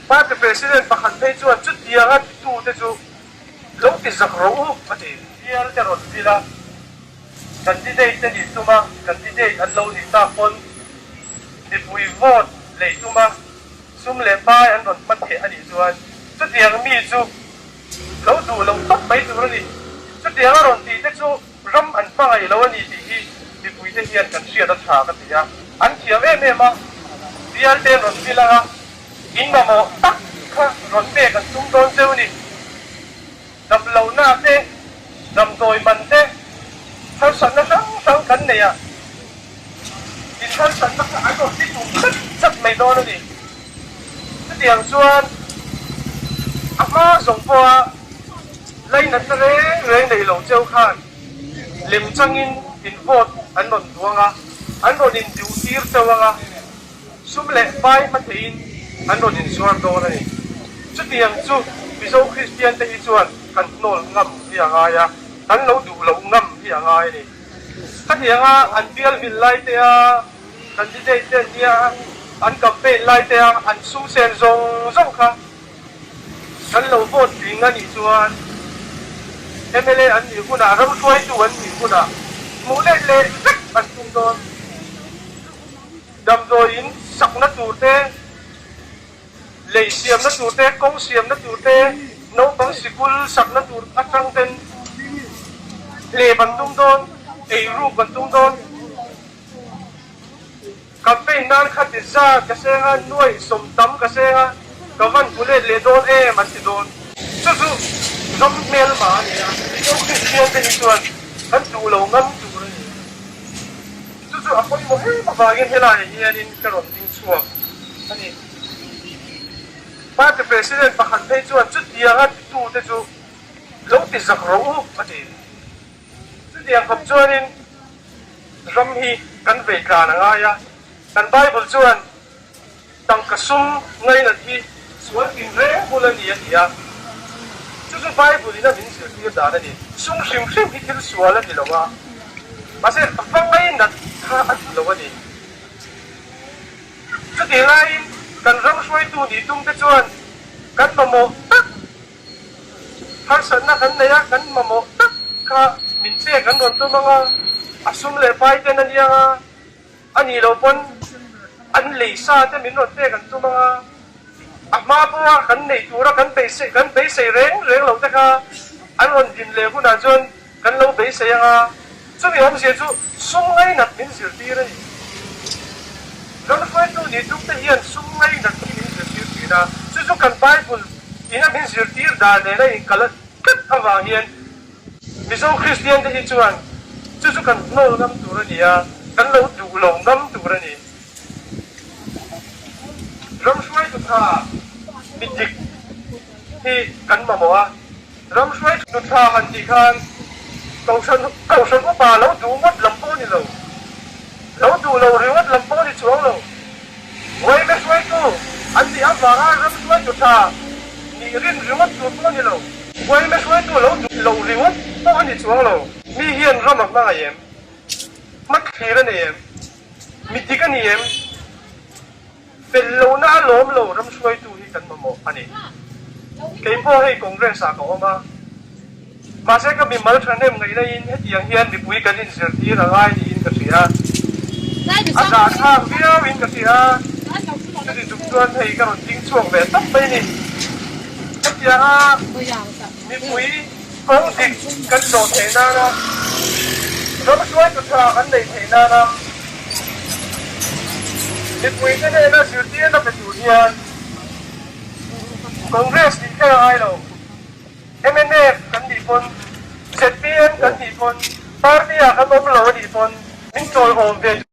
Party President pakhat phei chuan chutianga titute chu lo ti zak rawh u a ti. Bial te rawn vil a, candidate te nih tum a, candidate an lo nih tak pawn mipui vote lei tum a, sum leh pai an rawn hma theh a nih chuan chutiang mi chu lo duh lo tawp mai tur a ni. Chutiang a rawn tih te chu ram an hmangaih lo a ni tih hi mipuite hian kan hriat a tha ka ti a. An thiam em em a, bial te an rawn vil ang a, in mamawh tak kha rawn pek an tum dawn cheu ni. Damlohna te, damdawi man te, harsatna hrang hrang kan nei a, in harsatna kha an rawn ti tum chat chat mai dawn a ni. Chutiang chuan a hma zawng pawha lainatna reng reng nei lo cheu khan lem changin in vote an rawn duang a, an rawn induhtir cheu ang a, sum leh pai hma theihin an rawn inzuar dawn a ni. Chutiang chu Mizo Kristian te hi chuan kan hnawl ngam hi a ngai a, kan lo duh loh ngam hi a ngai a ni. Khatianga an bial vil lai te a, Candidate te an nia, an campaign lai te a an sum sen zawng zawng kha kan lo vote tling a nih chuan mla an nih hunah, ram hruaitu an nih hunah hmuh let leh vek an tum dawn. Damdawi in sakna tur te, lei siamna tur te, kawng siamna tur te, naupang sikul sakna tur atang ten hlep an tum dawn, eiruk an tum dawn. Campaign nan kha ti zat ka seng a, nuaih sawm tam ka seng a, ka van hmu let leh dawn em an ti dawn. Chu chu ram hmelma a ni a, Mizo Kristian te hi chuan kan duh lo ngam tur a ni. Chu chu a pawimawh em avangin helaiah hianin ka rawn ding chhuak a ni. Party President pakhat phei chuan chutianga titute chu lo ti zak rawh u a ti. Chutiang khawp chuanin ram hi kan vei tlan a ngai a, kan Bible chuan tangka sum ngainat hi sual tin reng bul a ni a ti a, chu chu Bible in a min zirtir dan a ni. Sum hrim hrim hi thil sual a ni lo a, mahse va ngainat kha a duh lo a ni. Chutih laiin kan ram hruaitu nih tum te chuan kan mamawh tak Harsatna kan nei a, kan mamawh tak kha min pek an rawn tum ang a, a sum leh pai ten a niang a, a nih loh pawn an lei sa te min rawn pek an tum ang a, a hma pawha kan neih tura kan beisei kan beisei reng reng loh te kha an rawn din leh hunah chuan kan lo beisei ang a, chumi awmzia chu sum ngainat min zirtir a ni. Ram hruaitu nih tum te hian sum ngainat hi min zirtir thin a, chu chu kan Bible in a min zirtir dan nen a inkal tlat avang hian Mizo Kristian te hi chuan chu chu kan hnawl ngam tur a ni a, kan lo duh lo ngam tur a ni. Ram hruaitu tha mi dik hi kan mamawh a. Ram hruaitu tha han tih khan Kohhran Kohhran upa lo duh ngawt lam pawh a ni lo, lo duh lo ringawt lam pawh a ni chuang lo. Uaime hruaitu an tih avanga ram hruaitu tha nih rin ringawt tur pawh a ni lo. Uaime hruaitu lo duh lo ringawt pawh a ni chuang lo. Mi hian ram a hmangaih em? Hmathlir a nei em? Mi dik a ni em? Fel lohna a lawm lo ram hruaitu hi kan mamawh a ni. Kei pawh hei Congress ah ka awm a, mahse ka mimal thahnem ngaih laiin hetiang hian mipui kan inzirtir a ngai niin ka hria. A zahthlak viau in ka hria, chuti chung chuan hei ka rawn ding chhuak ve tawp mai ni. Hetianga mipui kawng dik kan zawh theih nana ram hruaitu tha kan neih theih nana Mipuite hnena zirtirna pe tur hian Congress nih kher a ngai lo. Mnf kan nih pawn, zpm kan nih pawn, party ah kan awm lo a nih pawn min tawihawm ve.